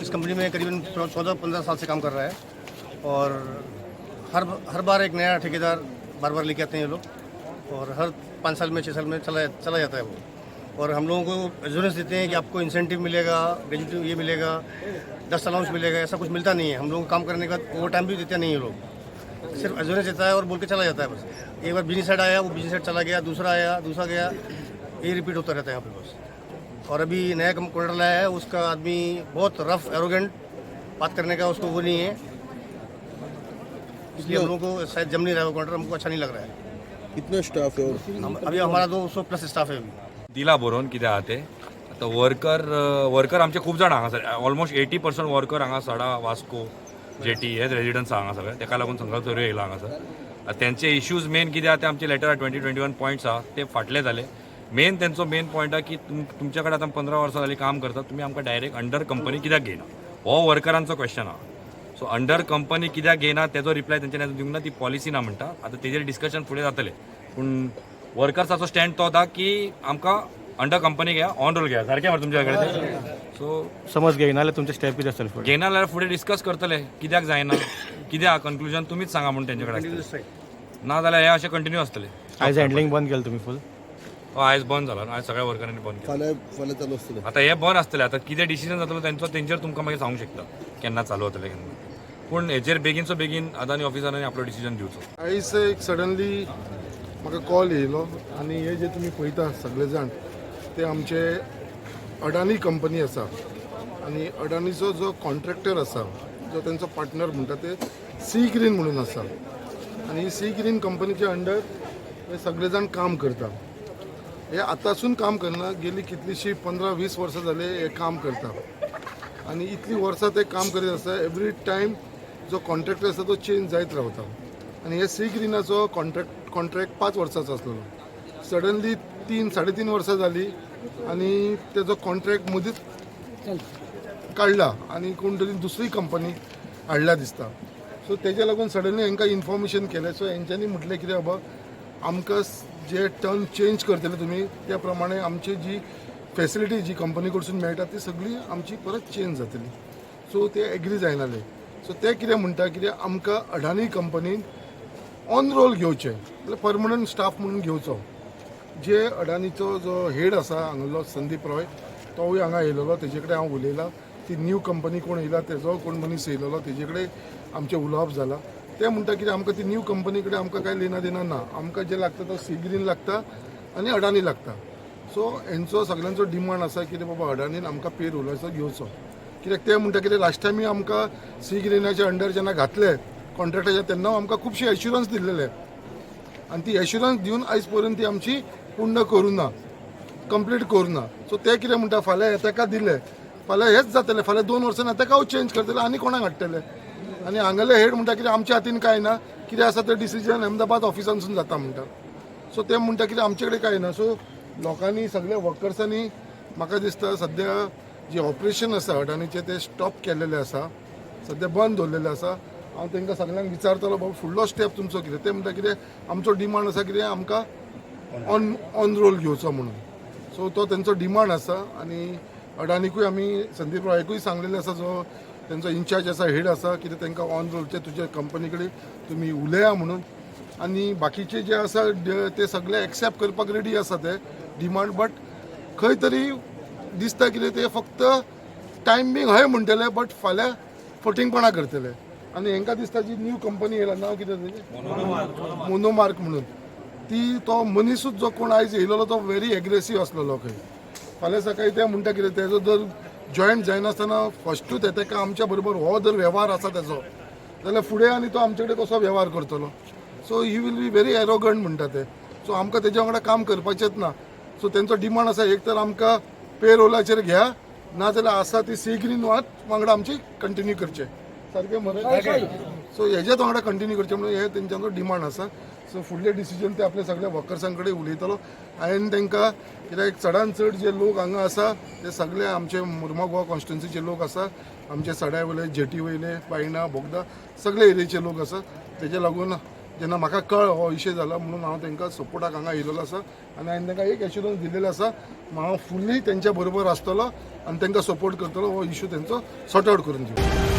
इस company में करीबन 14-15 साल से काम कर रहा है और हर हर बार एक नया ठेकेदार बार बार लेके आते हैं ये लोग और हर 5 साल में, 6 साल में चला चला जाता है वो। और हम लोगों को एश्योरेंस देते हैं कि आपको इंसेंटिव मिलेगा, ग्रेजुएटी ये मिलेगा, 10 अलाउंस मिलेगा। ऐसा कुछ मिलता नहीं है। हम लोगों को काम करने का ओवर टाइम भी देते नहीं है लोग। सिर्फ एश्योरेंस देता है और बोल के चला जाता है बस। एक बार बिजनेस हेड आया, वो बिजनेस हेड चला गया, दूसरा आया, दूसरा गया। ये रिपीट होता रहता है यहाँ पे बस। और अभी नया कॉन्ट्रैक्टर लाया है, उसका आदमी बहुत रफ, एरोगेंट बात करने का उसको वो नहीं है। इसलिए हम लोगों को शायद जम नहीं रहा है वो कॉन्ट्रैक्टर, हमको अच्छा नहीं लग रहा है। कितना स्टाफ है और हम अभी हमारा 200 प्लस स्टाफ है अभी। दिला बरोवन कितें आहा तें। आतां वर्कर वर्कर आमचे खूब जाण हांगासर, ऑलमोस्ट 80% वर्कर हांगा सडा, वास्को, जेटी हेच रेजिडंट्स आहा हांगा सगळे। तेका लागून संकल्प चोरयो येयला हांगासर। आतां तेंचे इश्यूज मेन कितें आहा ते आमचे लेटर 20-21 पॉयंट्स आहा, ते फाटले जाले। मेन तेंचो मेन पॉयंट आहा की तुमच्या कडेन आतां 15 वर्सां जालीं काम करता, तुमी आमकां डायरेक्ट अंडर कंपनी कित्याक घेयना, हो वर्करांचो क्वेश्चन आहा। सो अंडर कंपनी कित्याक घेयना तेजो रिप्लाय तेंच्यानी अजून दिवंक ना। ती पॉलिसी ना म्हणटा। आतां तेजेर डिस्कशन फुडें जातलें, पूण वर्कर्साचो स्टँड तो आसा की आमकां अंडर कंपनी घेया, ऑन रोल घेया। सारकें मरे तुमच्या कडेन? सो समज घेयना जाल्यार तुमचे स्टेप कितें आसतले फुडें? घेयना जाल्यार फुडें डिस्कस करतले, कित्याक जायना, कितें आहा कन्क्लुजन तुमीच सांगा म्हूण तेंचे कडेन आसतलें। ना जाल्यार हें अशें कंटिन्यू आसतलें। आयज हँडलिंग बंद केलें तुमी फूल? हय, आयज बंद जाला। आयज सगळ्या वर्करांनी बंद केलें। फाल्यां फाल्यां चालू आसतलें? आतां हें बंद आसतलें। आतां कितें डिसिजन जातलो तेंचो, तेंचेर तुमकां मागीर सांगूंक शकता केन्ना चालू जातलें, केन्ना। पूण हेजेर बेगीनचो बेगीन अदानी ऑफिसरांनी आपलो डिसिजन दिवचो। आयज एक सडनली म्हाका कॉल येयलो आनी हे जे तुमी पळयता सगळे जाण, ते आमचे अडानी कंपनी आसा आनी अडानीचो जो कॉन्ट्रॅक्टर आसा, जो तेंचो पार्टनर म्हणटा, ते सी ग्रीन म्हणून आसा। आनी ही सी ग्रीन कंपनीच्या अंडर हे सगळे जाण काम करता। हे आतांसून काम करना, गेली कितलीशीं 15-20 वर्सां जाले हे काम करता आनी इतलीं वर्सां ते काम करीत आसता। एवरी टायम जो कॉन्ट्रॅक्टर आसा तो चेंज जायत रावता आनी हे सी ग्रिनाचो कॉन्ट्रॅक्ट 5 वर्सांचो आसलेलो। सडनली 3-3.5 वर्सां जालीं आनी तेजो कॉन्ट्रॅक्ट मदींच काडला आनी कोण तरी दुसरी कंपनी हाडल्या दिसता। सो तेज्या लागून सडनली हांकां इन्फॉर्मेशन केलें। सो हेंच्यांनी म्हटलें कितें बाबा, आमकां जे टर्म चेंज करतले तुमी, त्या प्रमाणे आमची जी फेसिलिटी जी कंपनी कडसून मेळटा ती सगळी आमची परत चेंज जातली। सो ते एग्री जायनाले। सो ते कितें म्हणटा, कितें आमकां अडानी कंपनीन ऑन रोल घेवचें, म्हळ्यार परमनंट स्टाफ म्हणून घेवचो। जे अडानीचो जो हेड आसा हांगलो संदीप रॉय, तोवूय हांगा येयलेलो, तेजे कडेन हांव उलयलां। ती न्यू कंपनी कोण येयला तेजो कोण मनीस येयलेलो, तेजे कडेन आमचें उलोवप जालां। ते म्हणटा कितें, आमकां ती न्यू कंपनी कडेन आमकां कांय लेना देना ना, आमकां जें लागता तो सी ग्रीन लागता आनी अडानी लागता। सो हेंचो सगळ्यांचो डिमांड आसा कितें बाबा, अडानीन आमकां पे रोलाचो घेवचो, कित्याक ते म्हणटा कितें, लास्ट टायमूय आमकां सी ग्रीनाच्या अंडर जेन्ना घातले कॉन्ट्रॅक्टाच्या, तेन्ना आमकां खुबशे एश्युरन्स दिल्लेले आनी ती एश्युरन्स दिवन आयज पर्यंत ती आमची पूर्ण करूं ना, कंप्लीट करूं ना। सो ते कितें म्हणटा, फाल्यां तेका दिले, फाल्यां हेच जातलें, फाल्यां 2 वर्सां तेका चेंज करतले आनी कोणाक हाडटले। आनी हांगाले हेड म्हणटा कितें, आमच्या हातीन कांय ना, कितें आसा तें डिसिजन अहमदाबाद ऑफिसांसून जाता म्हणटा। सो ते म्हणटा कितें, आमचे कडेन कांय ना। सो लोकांनी, सगळ्या वर्कर्सांनी, म्हाका दिसता सद्या जे ऑपरेशन आसा अडानीचें तें स्टॉप केल्लेलें आसा, सद्या बंद दवरलेलें आसा। हांव तांकां सगल्यांक विचारतलो, बाबा फुडलो स्टेप तुमचो कितें? ते म्हणटा कितें, आमचो डिमांड आसा कितें, आमकां ऑन ऑन रोल घेवचो म्हणून। सो तो तेंचो डिमांड आसा आनी अडानीकूय आमी, संदीप रॉयकूय सांगलेलें आसा, जो तेंचो इन्चार्ज आसा, हेड आसा, कितें तांकां ऑन रोलचे तुज्या कंपनी कडेन तुमी उलया म्हणून। आनी बाकीचे जे आसा ते सगळे एक्सेप्ट करपाक रेडी आसा ते डिमांड, बट खंय तरी दिसता कितें, ते फक्त टायम बींग हय म्हणटले, बट फाल्यां फटींगपणां करतले। आनी हेंकां दिसता जी न्यू कंपनी येयला, नांव कितें तेजें, मोनोमार्क म्हणून, ती तो मनिसूच जो कोण आयज येयलेलो तो व्हेरी एग्रेसीव आसलेलो खंय। फाल्यां सकाळी ते म्हणटा कितें, तेजो जर जॉयंट जायनासतना फस्टूच तेका आमच्या बरोबर हो जर वेव्हार आसा तेजो जाल्यार फुडें आनी तो आमचे कडेन कसो वेव्हार करतलो? So he will be very arrogant म्हणटा ते। सो आमकां तेज्या वांगडा काम करपाचेंच ना। सो तेंचो डिमांड आसा, एक तर आमकां पे रोलाचेर घ्या, ना जाल्यार आसा ती सी ग्रीन वांगडा आमची कंटिन्यू करचे। सारकें मरे? सो हेज्याच वांगडा कंटिन्यू करचें म्हणून हे तेंच्यांचो डिमांड आसा। सो फुडले डिसिजन ते आपल्या सगळ्या वर्कर्सां कडेन उलयतलो। हांवें तांकां, कित्याक चडान चड जे लोक हांगा आसा ते सगळे आमचे मुर्मो कॉन्स्टिट्युन्सीचे लोक आसा, आमचे सड्या वयले, जेटी वयले, बायणा, बोगदा, सगळे एरियेचे लोक आसा। तेजे लागून जेन्ना म्हाका कळ्ळो हो विशय जाला म्हणून हांव तांकां सपोर्टाक हांगा येयलेलो आसा आनी हांवें तांकां एक एश्युरन्स दिलेलो आसा, हांव फुल्ली तेंच्या बरोबर आसतलो आनी तांकां सपोर्ट करतलो, हो इशू तेंचो सॉर्ट आवट करून दिवं.